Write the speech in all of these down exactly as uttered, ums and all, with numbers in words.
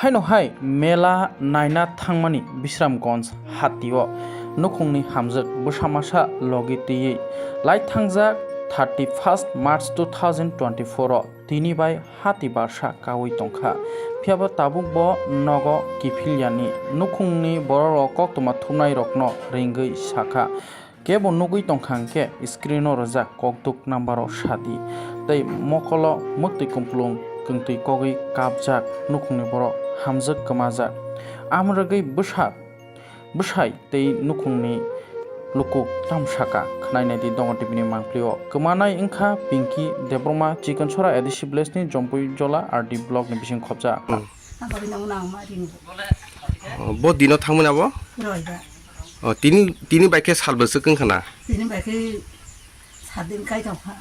Haino hai mela naina thangmani Bisramganj hatio nukhungni hamjwk bwsa masa logi twiwi lai thangjak thirty first March two thousand twenty-four o tini bai hati barsa kaui tongkha. Phiyaba tabuk bo nogo kiphil yani. Nukhungni bororok koktwma thumnairokno ringwi sakha. Kebo nugwi tongkha hwnkhe screen o rwjak kokduk number o sadi. Tei mokolo mwktwi kumpulung kwngtwi kogwi kapjak nukhungni borok hamjwk kwmajak. Amrwgwi bwsa, bwsai tei nukhungni luku tamsaka khwnainai di Dongo T V ni mangpli o. Kwmanai wngkha Pinky Debbarma, Chikonsora A D C village ni Jompui Jola R D block ni bising khopjak. Hmm. Aboni nang nang ma ring. Oh, bo dino thangmani abo? Roiba. Oh, tini, tini bai khe sal bwswk wngkha na? Tini bai khe sat din kai tongkha.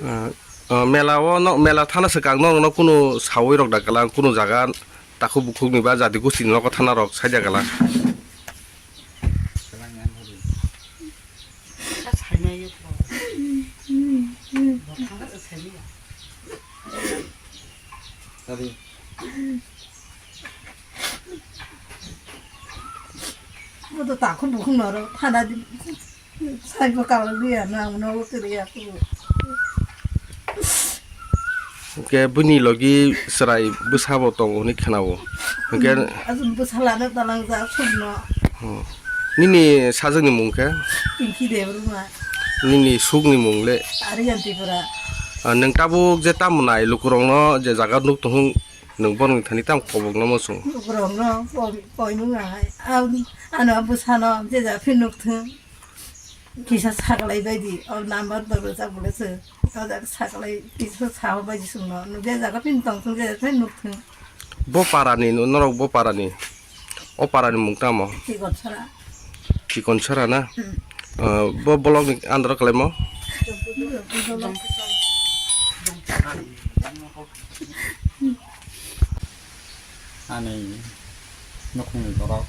Ah, ah, mela o no, mela thana swkang no, no kunu sawi rok da kala, kunu jaga takhuk bukhuk ni ba jati gosti ni nogo thana rok saida kala. Abo to takhuk bukhuk norok thana di. Saibo kalang liya na ang nogo kwrwi aku. Hwnkhe bini logi chwrai bwsabo tongo hwnwi khwnao. Hwnkhe aswk bwsa lana talang jak sukno. Hmm. Nini sajwkni mung khe? Pinky Debbarma. Nini sukni mung le? Aryan Tripura. Ah, nwng tabuk je tamo nai lukurokno je jaga nuk tongthung, nwng borokni thani tamo kobokno muchung? Lukurokno koi-, koimung ahai. Ang, ano bwsano je jaga phir nuk thung. Kisa saklai baidi, o number to rwjak bole se. O jaga saklai kisa sao baidi sungno. Nung je jaga phin tong thung, je jaga phin nuk thung. Bo parani, no-, norok bo parani. O parani mung tamo? Chikonsora. Chikonsora na? Hmm. Ah, bo block ni under kalaimo? Ani nukhungni borok,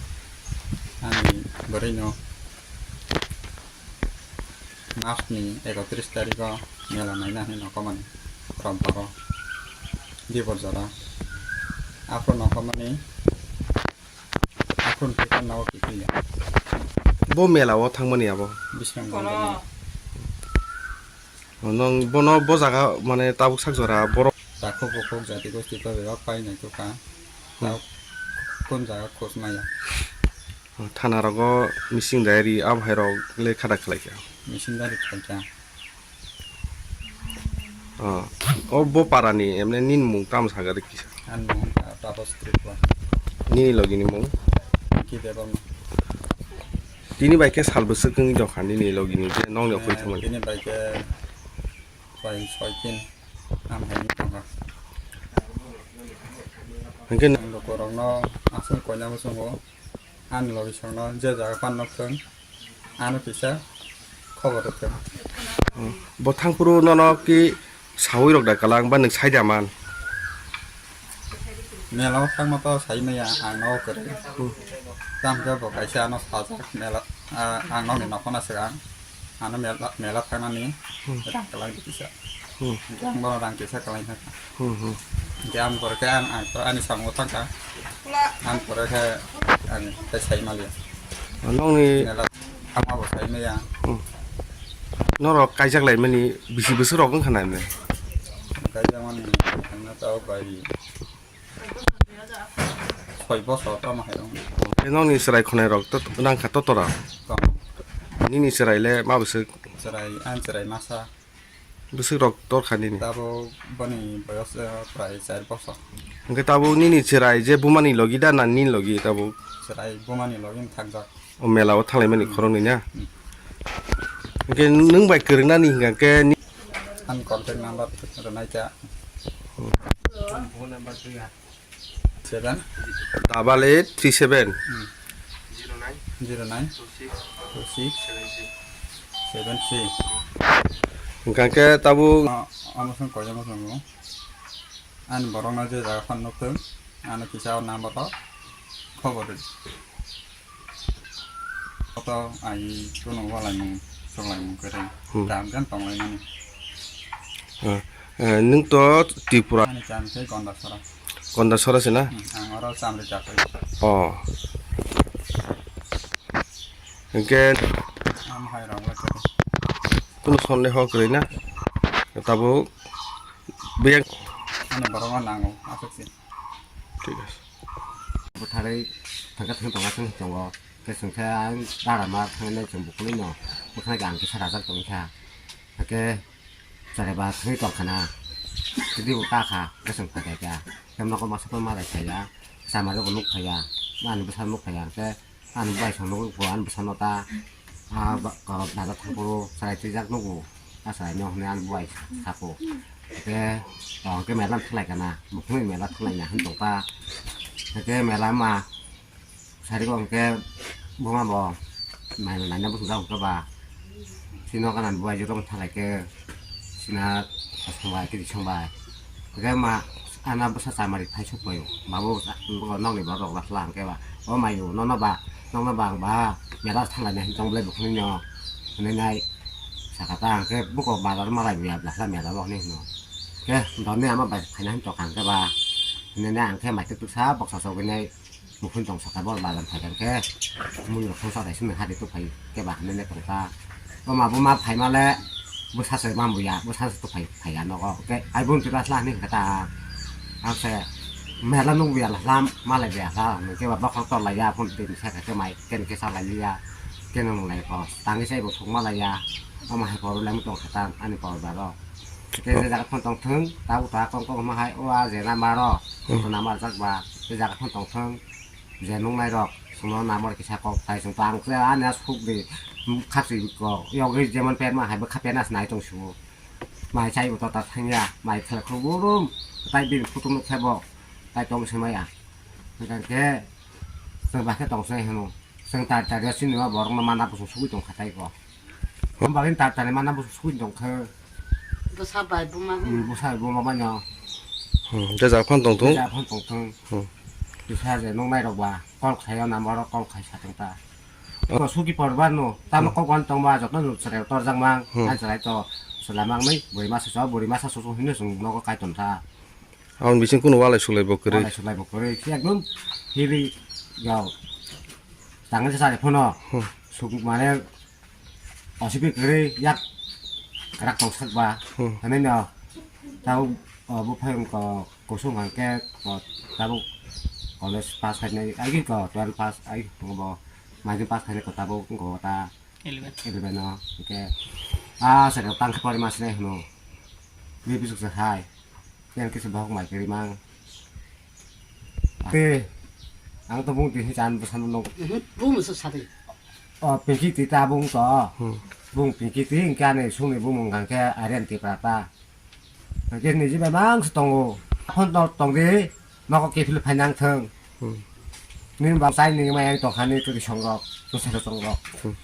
ani bwrwino March ni ekotris tarikh o mela naina hinwi nokomani Rombaro Diborzora. Aphuru nokomani aphuru khe nogo kiphilya. Bo mela o thangmani abo? Bisramganj. Nong bono bo jaga mane tabuk sak jora borok. Takhuk bukhuk jati gosti to bebak pai nai tukha. Hmm. Tabuk kun jaga khoj maya. Thana rogo missing diary abo hai rok le khada khlai kha. Missing diary khlai kha. Oh, o bo para ni emne nini mung tamo saga de kisa. Ani mung wngkha Tapos Tripura. Nini logi ni mung? Ki Debbarma. Tini bai khe sal bwswk wngwi tongkha nini logi ni je nong ni okhorwi thangmani. Tini bai khe bai soi tin. Ang hai wngwi tongkha. Hwnkhe ang lukurokno aswk koina muchungo, ani logisongno je jaga phano nukthung, ano kisa khobor rwthung. Hmm. Bo thangphuru nono ki sawi rok da kalang ba nwng saida man? Mela o thangma to sai maya ang nogo kwrwi. Hmm. Tamo khe bo kaisa ano sajak mela, ah, ang nokni nokhorno swkang. Ano mela, mela thangnani Hmm. rang kwlai di kisa. Hmm. Hingke ang bono rang kisa kwlai kha. Hmm, hmm. Hingke ang pore khe ang, ang to ani samungo thang kha. Ang pore khe ang tei sai maliya. Nokni Mela thangma bo sai maya. Hmm. Norok kaijak laimani bisi bwswk rok wngkha na emne? Kaijakmani ang no tao bai Soi bosor tamo hai rong. Tei nokni chwrai khonai rok to nang kha totora. Tong. Nini chwrai le ma bwswk? Chwrai, ang chwrai masa. Bwswk rok tor kha nini? Tabo boni boyos, eh, prai char bosor. Hwnkhe tabo nini chwrai je bumani logi da na nini logi tabo? Chwrai bumani logi thakjak. O mela o thanglai mani khoroknwi na? Hmm. Hwnkhe nwng bai kwrwngnani hwnkha khe ni- Ang contact number rwnai kha. Hmm. Seven. Double eight three seven. Hmm. Zero nine. Two six. Seven three. Hwnkha khe tabuk. Omo song koya mo song. Ani borokno je jaga phano nukthung, ano kisa o number o khobor rw. Koto ai kunu walaimung, chwnglaimung kwrwi. Hmm. Dam gan tonglaimani. Ah, eh, nwng to Tripura. Ani chan khe Gondasora. Konda sora se na? Hmm, ang oro chamri chakri. Oh. Hingke Ang hai rong lai kari. Kunu sonde ho kwrwi na? Tabuk biyang. Ani borok no nango, aswk se. Thik ase. Bwtharwi thangka thang tonga thang tongo. Khe chwng khe ang dara ma thangnai chwng bukhulwi no. Bwkhwnai ang kisa rajak tongkha. Hake Chwrai ba thwi tong khana, twi bo ka kha, bwswng phai kha, khe nogo masa phano malai phai ya, chama rok nuk phai ya, ani bwsa nuk phai ya, khe ani bai song nuk, ani bwsa no ta, a ba, korok dada thang phuru chwrai twijak nugo, a chwrai no hwnwi ani bai sako, khe, o, khe mela thalai kana, bukhuk mela thalai ya hwn tong kha, khe mela ma. Sari ko hwnkhe buma bo mai naina bwswk jak hwnkhe ba. Sino gana buai jotong thalai khe sina songbai kiri songbai. Hwnkhe ma ana bwsa chamari phai sokbai. Babu nokni borok rok basla hwnkhe ba. O mayu nono ba nokno ba ang ba mela thalai nai tong bolai bukhuni no. Hwnwi nai saka ta hwnkhe buko bazar malai ya basla mela bo hwnwi hwno. Khe doni ama bai phaina hwn tong kha hwnkhe ba. Hwnwi nai ang khe mai tuk tuk sa boksa sogwi nai. Mukhung tong saka bor bazar phai khe mui rok thang sa dai sini hari tu phai khe ba hwnwi le tong kha. O ma bo ma phai ma le bwsa se ma buya bwsa se tu phai phai ya nogo khe ai bun tu asla hwnwi kha ta. Ang se mela nung buya la lam ma le buya la hwnwi khe ba bokhok tor lai ya phun tin sa khe mai ken khe sa lai ya ken nung lai ko tang khe sai bo thung ma lai ya. O ma hai por le mu tong kha ta ani por ba ro. Khe je jaga phone tong thung, tabuk ta kong kong ma hai, o a je number o, Hmm. phone number jak ba, je jaga phone tong thung, je nung nai rok, sungno number kisa kok tai sung tang khe ani a suk di, khasi ko, yogwi jemon pen ma hai bwkha pen as nai tong su. Mai chai bo to ta thang ya, mai khala khu burum, tai bin photo nuk khe bo, tai tong se ma ya. Hwnkhe, chwng ba khe tong se hwno. Chwng tar tar ya sini ma borok no mana bwswk sugwi tong kha tai ko. Hum bagwi tar tar mana bwswk sugwi tong kha. Bwsa bai buma Hmm, bwsa bai buma bai no. Hmm, je ja phone tong thung. Ja phone tong thung. Hmm. Bwsa je nung nai rok ba call khai ya number o call khai sa tong ta. Oh. Ko suki por ba no. Tamo Hmm. kok wan tong ba jotno no chwrai tor jak mang. Hmm. Ai chwrai to chwla mang ni buri masa so buri masa so so hino sung nogo kai ton ta. Aboni bising kunu walai sulai bo kwrwi. Walai sulai bo kwrwi. Ekdom hiri yao. Tangni sa sari phano. Hmm. Suk mane osipi kwrwi yak krak tong sak ba. Hmm. Hwnwi no. Tau, o, bo phai ko kusung hang ke ko tau college pass khai nai ai ko twelve pass ai bo maji pass khai ko tau ko ta Eleven. Eleven o, hwnkhe, ah, saka tang khe pori ma sinai hwno. Bini bwswk se hai. Yang kisa bohok mai kwrwi mang. Te, ang to bung twi hinwi chan bwsano nuk. Mhm, bung se sadi. O, Pinky twi ta bung to. Hmm. Bung Pinky twi hwnkhe ani sungni bumung hwnkhe Aryan Tipra ta. Hwnkhe niji bai mang se tongo. Phone to tong di, nogo kiphil phai nang thung. Hmm. Nini bang chai nini mai ang tongkha ni twi song rok, twi song rok. Hmm.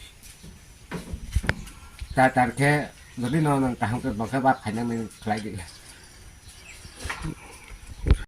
Tar tar khe, jodi no nang kaham khe bang khe ba phai nang nini khlai di.